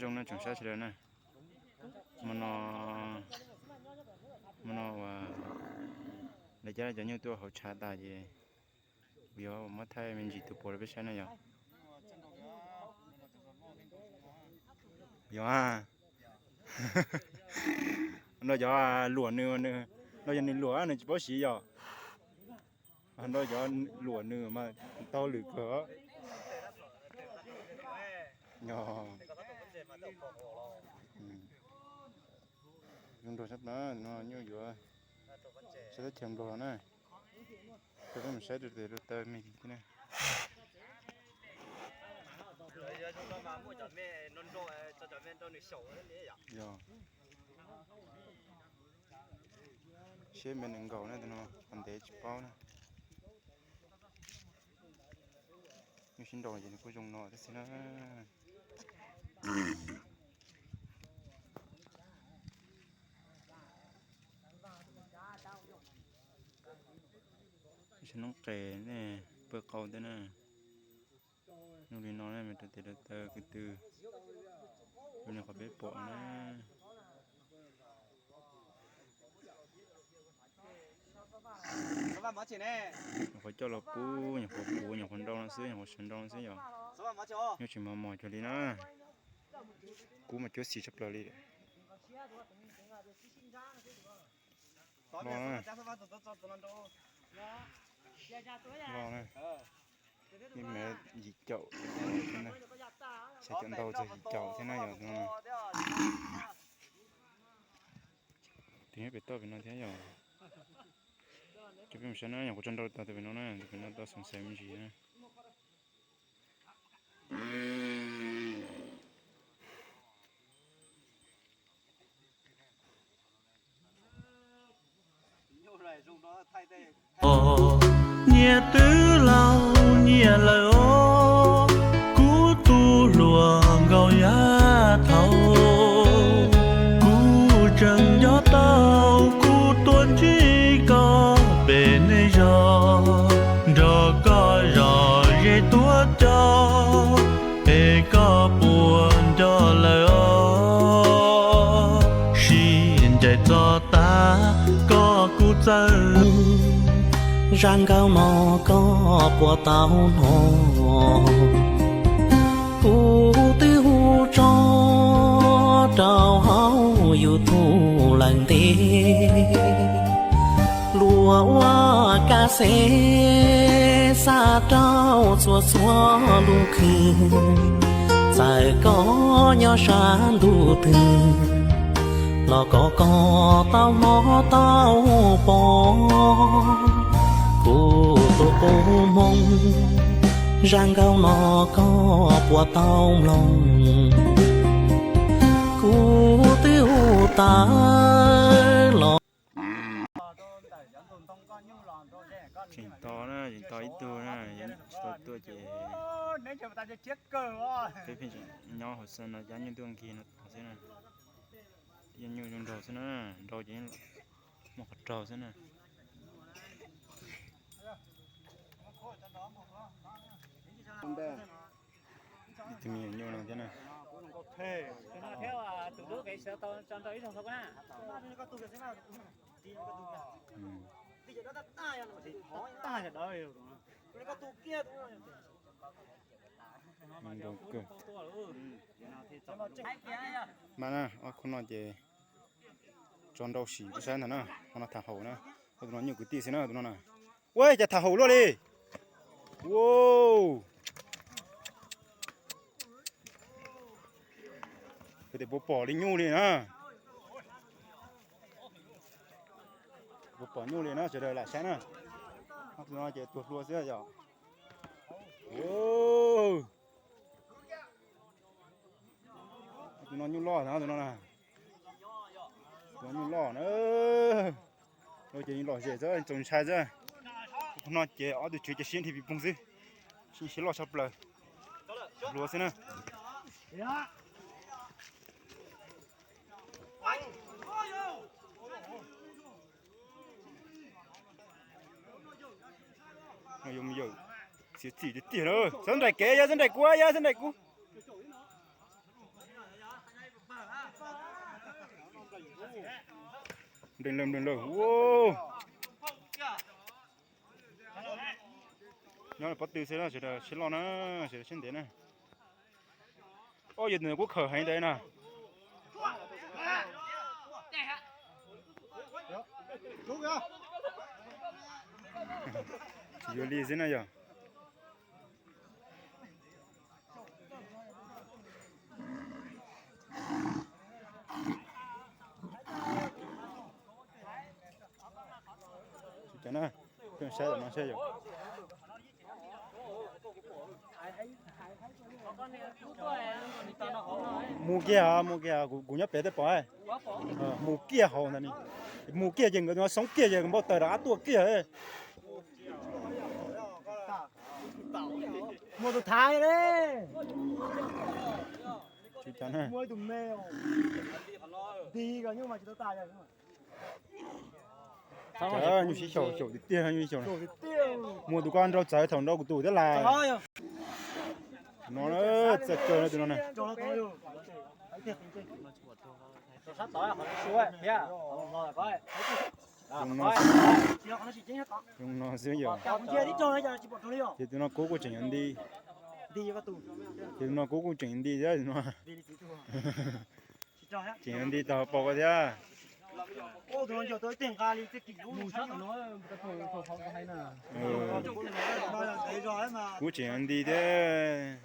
Zoo no tsoom saib sawv daws na, hmo no, hmo no uas lawv cab cov nyuj tuaj hauv tshav tas ces kuv yuav muab thaij me ntsis tus puas rau peb saib na yog. Yog, nrog cov luam nws, nrog cov nws luam nws tsis paub siv yom. Nrog cov luam nws mas tau lwm kawg. Zoo nraug sab plaws no, nyuj yuav sab teb chaws Nplog los na. Peb mus saib rau tes rau taw me ntsis thiab na. Yog, siab me nees nkaum na, tus no qhov ntev tsis paub na. Nyuj sib nraus ces nws kuj zoo no thiab xwb na. Saib noob qes ne, pawg qau thiab na. Zoo li no na, me rau tes rau taw ko tw, zoo li qhov peb pom na. Nyuam qhuav coj los pub, nyuam qhuav puv, nyuam qhuav nrau no xwb, nyuam qhuav sawv nrau no xwb yom. Nyuj tsis mos mos cuag li na. Kub mas cuab xis tshaj plaws li. Los na. Los na. Ib mev yim caum, xya caum ntau txog yim caum thiab na yom. Tus nyob pem toj pem no thiab yom. Cov peb mus saib na, nyuam qhuav tso nrau tau tus pem no na, tus pem no tau xoom xaiv me ntsis na. Nyias twb laus nyias lawm os, kuv tus hluas nkauj yav thaud. Kuv tseem nco tau kuv tuaj ntsib koj pem nej zos, nrog koj zom zeb tuaj coj, es koj puas nco lawm os? Sib ncaim txog tas koj kuj txawj, zaj nkauj no koj puas tau hnov? Kuv twb hu tso rau hauv YouTube lawm ntev, luag ua kas xev xa rau txhua txhua lub khw. Txawm koj nyob sab ntuj twg los kom koj tau hnov tau pom kuv tus qub hmoov. Zaj nkauj no koj puas tau mloog? Kuv twb hu tas los. Tseem tos na, tseem tos ib tug na, tsis tau tuaj ces peb pheej nyob hauv xeev no cab nyuj tuaj nkig no xwb na. Nyuj zoo nraug xwb na, nraug ces muaj qhov raug xwb na. Ib tug me nyuam nyuj no thiab na. Nraug kawg. Mas na, ob khub no ces tso nrau sim peb saib ntag na, qhov no tham haum na. Tus no nyuj kwv tij xwb na, tus no na. Ua cas tham haum luaj li. Ua, tes puas pom li nyuj li na. Puas pom nyuj li na, sawv daws lam saib na. Tus no ces tuag hlua xwb yom. Tus no nyuj loj na, tus no na. Tus no nyuj loj na. Ces lom zem xwb, txaus ntshai xwb. Qhov no ces ob tug tswv ces sib nrhiav pis poog xwb, sib nrhiav loj tshaj plaws. Hlua xwb na. Yog me yawm txiav txim tiag tiag na. Xav nraim kev, yog xav nraim kuv, yog xav nraim kuv. Nplej lawm, nplej lawm. Nyob lawm pob tw xwb na, sawv daws siab loj na, sawv daws siab ntev na. Ob yawg tus kuj khawm heev ntawd na. Tsis yuav li xwb na yog. Saib no saib yom. Mus kiag, mus kiag, kuv nyob pem tej pom. Mus kiag hauv ntawd ni. Mus kiag ces nkawd xoob kiag ces npau taws rov qab tuaj kiag. Muaj tus thaiv li. Tsis tas na. Muaj ib tus me, dig ko nyuj mas tsis tau tas. Nyuj sib xyaum, xyaum tiag tiag, nyuj sib xyaum. Muaj tus koj nrau txawv thaum nrau kuv tus thiab lais. No txawv kawg tus no na. Zoo no xwb yom. Ces tus no kuv kuj tseem yuav nti. Ces tus no kuv kuj tseem yuav nti thiab no. Tseem yuav nti tau pom ko thiab. Kuv tseem yuav nti thiab.